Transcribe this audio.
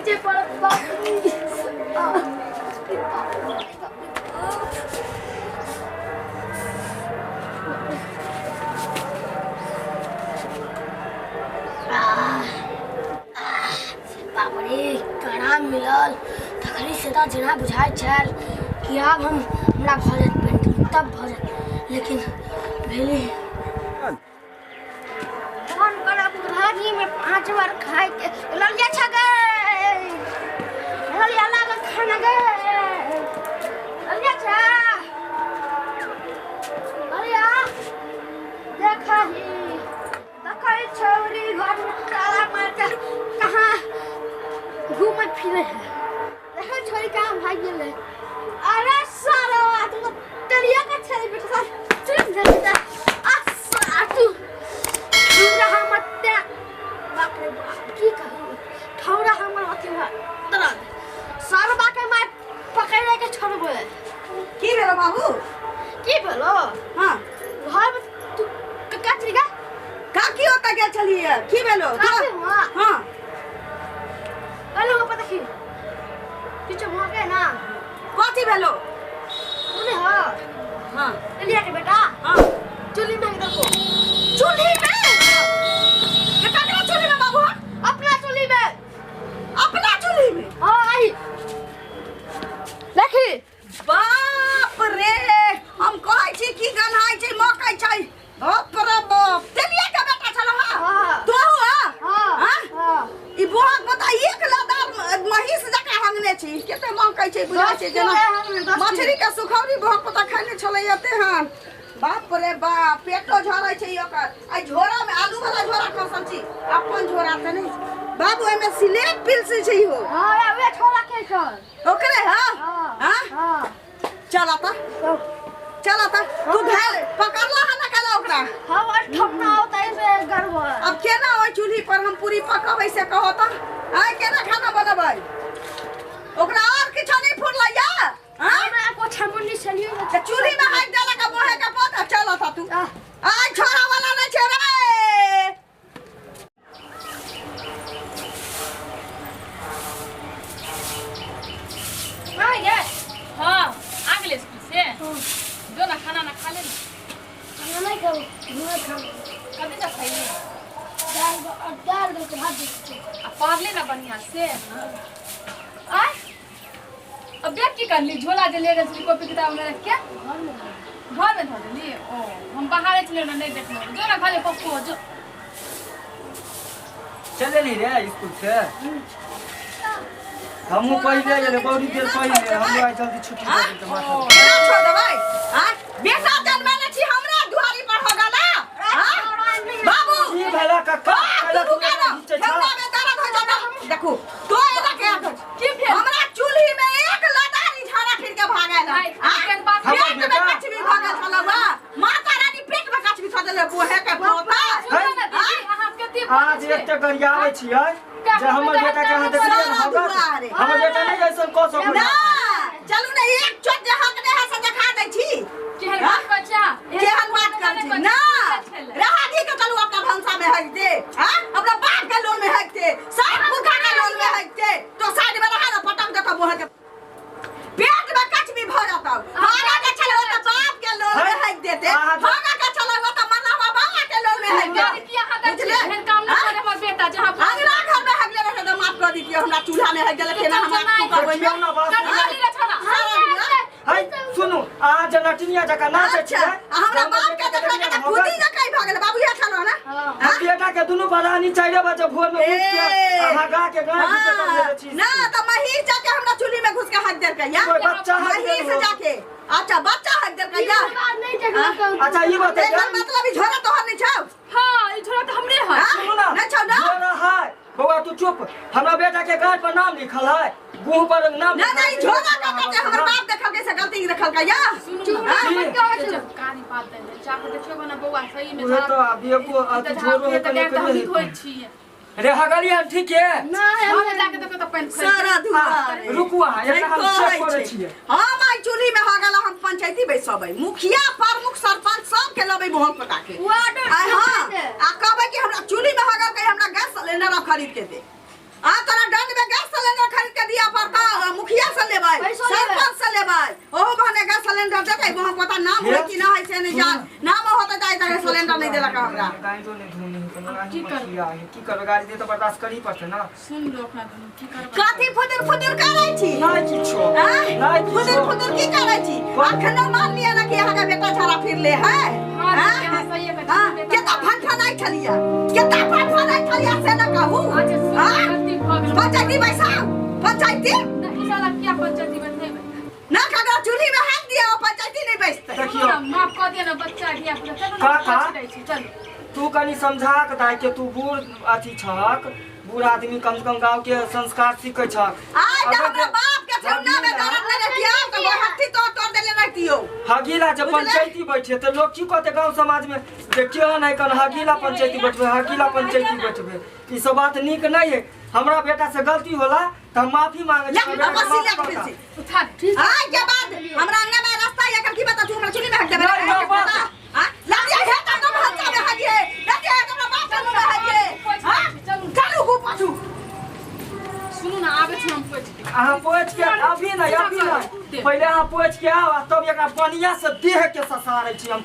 घीचे पड़त बाप रे। आ, बाप रे, बाप रे, बाप। बाप रे, आराम मिलल तखनी से तऽ जेना बुझाइत छल कि आब हम हमरा भऽ जायत पेंटिंग तब भऽ जायत, लेकिन भेलै फोन करब घड़ी में 5 बार खाए के ललिया छा गए, ललिया लागल खाना गए, ललिया छा, ललिया देखा ही देखै छौरी घर में ताला मार के कहाँ घूमे फिरे है, देखै छौरी कहाँ भाग गेलै। अरे साला तू तो तरिया का छेली बेटा साला चल जा जा आ साला तू ठौरा हमर ते बाप रे बाप की कहू, ठौरा हमर अथी भा दर्द सरबा के माय पकड़े के छोड़बै। की भेलो बाबू? की भेलो? हाँ घर में तू कचरी गा काकी ओतऽ गेल छलियै, की भेलो? काकी हुआ? हाँ कहलो पता की किछु भऽ के ना कथी भेलो? सुने हो। हाँ लिया के बेटा। हाँ चुल्ही में देखो। चुल्ही में? ये ककरा चुल्ही में बाबू? अपना चुल्ही में। अपना चुल्ही में? हाँ आई देखी। बाप रे, हम कहै छी की गन्हाइ छै मकै छै, बाप रे बाप, तेलिया के बेटा छल। हाँ। तो हाँ? हाँ। हाँ? हाँ। ई बोहक बता एक लदार महीस जकाँ हंगने छी, कते मकै छै बुझाइ छै 10 जेना किलो है, 10 किलो। मछली के सुखौरी बोहक पता खैने छलै एते हन। बाप रे बाप, पेटो झरै छै ओकर। आ झोरा में आलू वाला झोरा खसल छी, अपन झोरा तऽ नहि बाबू, एहिमे सिलेट पिलसी छै हो। हाँ, वे छोरा के छल ओकरे। हाँ हाँ। हाँ? हाँ चल आता, चल आता, तू घायल पकड़ला है ना काला ओकरा। हाँ, और ठपना होता है से गड़बड़। अब केना ओहि चूल्ही पर हम पूरी पकबै से कहो तऽ? आइ केना खाना बनबै? ओकरा और किछो नहीं फुरलै या? हाँ? हमरा को छमुन्नी छलियो ने। तऽ चूल्ही में हाथ देलक आ मोहे के पोता। चल आता तू। आह। आइ छोड़ा वाला नहीं छै रे। आ गए? हाँ आ गेले स्कूल से। जो ना खाना ना खा ले ना। खाना नहीं खाओ, घूमे खाओ। कथी सब खैली? दाल और दाल दे के भात दे के। आ पढ़ले ना बढ़िया से? आय अब देख की करली झोला जे ले गेल छली कॉपी किताब में रख के घर में धो। घर में धो देली। ओ हम बाहर छलियै ना नहीं देखलहुँ। जो ना खा ले पप्पो जो। चले ली रे स्कूल से। हमहूँ पहिले गेलै बड़ी देर पहिले, हमरो आइ जल्दी छुट्टी दऽ देल तऽ माथा केना छोड़ देबै? आँय? बेटा जन्मेने छी हमरा दुआरी पर हो गेला। आँय? बाबू की भेला कक्का? आ, तू रुका ना। घीचै छह? ठेहुना में दर्द हो जाता। देखू तो एना के आगो की भेल? हमरा चूल्ही में एक लदारी झाड़ा फिर के भागल। आइ, केहन बात? हमर पेट में बेटा? कछबी भागल छलौ बा, माता रानी पेट में कछबी खा देले बोहे के पोता। सुनू ना दीदी, अहाँ कते आज एते गरियाबै छियै जे हमर बेटा के अहाँ देखलियै ने सारा हगत? दुआरे। हमर बेटा नहि ऐसन कऽ सकैए। ना चलू ने, एक चोट जे हक ने है से देखा दै छी। केहन बात कहै छै अहाँ? केहन बात करै छी ना? रहा दी के चलू अपना भंसा में हक दे। हां, अपना बाप के लोन में हक दे, सात पुरखा के लोन में हक दे, तो साइड में रहा ना, पटक दे के मोह के पेट में कचबी भर जाता। भागा के चलो तो बाप के लोन में हक देते, भागा के चलो तो मरला हुआ बाबा के लोन में हक देते। की अहाँ दै छी? बुझले? एहन काम नहि करे हमर बेटा जहाँ अंगना घर में हक ले रहे तो माफ कर दीजिए, हमरा चूल्हा में हक देले केना हमरा कुकर देखियौ में ने बात। कथी कहली रे छोरा? है सुनू, अहाँ जे नटिनिया जकाँ नाचै अच्छा, छियै आ हमरा बाप के देखला के तऽ खुदी जकाँ भऽ गेल बाबू, इएह छलो ने? हम बेटा के दुनू बरानी 4 बजे भोर में उठ के ए। अहाँ गा के गाय घीच के हाँ, छी। ना तऽ महीष जाके हमरा चूल्ही में घुस के हक देलकै या। कोइ बच्चा हक महीष देलकै? जाके, अच्छा बच्चा हक देलकै या। बात नहीं देखना कहूँ। अच्छा ई बतैयौ। एकर मतलब ई झोरा तोहर नहि छौ? हाँ, ई झोरा तऽ हमरे है। हाँ? सुनू ना। नहि छौ ना? झोरा है। बौआ तू चुप, हमरा बेटा के गाय पर नाम लिखल है, गुह पर नाम ना ना, ई लिखल है। झोरा का के हमर बाप देखलकै से गलती देखलकै या। सुनू ना, हाँ? की? कारी पात देने जाके देखियौ ने बौआ सही में उहे झोरा- तो आब एगो अथी झोरो है तऽ तऽ तऽ हमही निकले धोइ छियै। रे हगली हम ठीक है। नहीं हम जाके देखियौ तऽ पानि खोलि सारा दुआरे रुकू अहाँ, एकरा हम नहि चेक कहै करै छै। छियै। हम आइ चूल्ही में हगल, हम पंचायती बैसबै, मुखिया प्रमुख सरपंच सब के लबै मोहन पटा के। वार्ड आइ हाँ, आ कहबै कि हमरा चूल्ही में हगल के हमरा गैस सिलेंडर अब खरीद के दे। आ तोरा दंड में गैस सिलेंडर से लेबै? पैसो लेबै। सरपंच से लेबै। ओहो बहाने गैस सिलेंडर देतै, वहाँ पता नाम होय कि ना है से नहीं जान। नाम होतै तऽ आइ तक सिलेंडर नहीं देलक हमरा। गाइडो नहीं धोनी है तो की करबै? किया है की करबै गाड़ी दे तो बर्दाश्त करही पड़तै ना। सुन लो अपना दुनू की करबै। कथी फुदुर फुदुर करै छी? नहीं किछो। आँय? नहीं फुदुर किछो। फुदुर की करै छी? अखनो मान लिअ ना कि अहाँके बेटा झाड़ा फिरले है। हाँ, आँय? यहाँ सहिए कहै छी, हाँ, बेटा केतना फनफनाइ छलियै, केतना फनफनाइ छलियै से न कहू। अच्छा सुन, आँय? गलती भऽ गेल। पंचायती बैसाउ, पंचायती। नहीं साला किया पंचायती में नहीं बैठे। ना ककरो चूल्ही में हाथ दिया, पंचायती नहीं बैसतै। देखियौ। ना, माफ कऽ दिअ ना बच्चा धिया पुता, चलू ना, का, का? पूछि दै छी, चलू। तू कनी समझा के दाय के तू बूढ़ अथी छहक, बूढ़ आदमी कम से कम गांव के संस्कार सीखे छहक। आइ तऽ अगर हमरा बाप के ठेहुना में दर्द नहि रहितियै तऽ गोहत्थी तोड़ तोड़ देले रहितियौ। हगीला जब बुझले? पंचायती बैठे तो लोग की कहते गांव समाज में जे केहन है कन हगीला पंचायती बैठबे, हगीला पंचायती बैठबे। ई सब बात नीक नहीं है। हमरा बेटा से गलती होला तो हम माफी मांगे छी, ले, हमरा बेटा अब के बसी ले, माफ कर बसी। उठा ठीक आइ के बाद हमरा अंगना में रास्ता एकर की बता, तू हमरा चुली में हक देबे? नहीं, नहीं, बस। हां, लगिया हे त हमरा भंसा में हगिए, लगिया हे त हमरा बाप के मुंह में हगिए। हां, चलू। चलू गु पाछू। सुनू ना, आबै छी हम पोछि के। अहाँ पोछि के अभी नहीं, अभी नहीं, पहिले अहाँ पोछि के आउ आ तब एकरा बढ़िया से देह के ससारै छी हम।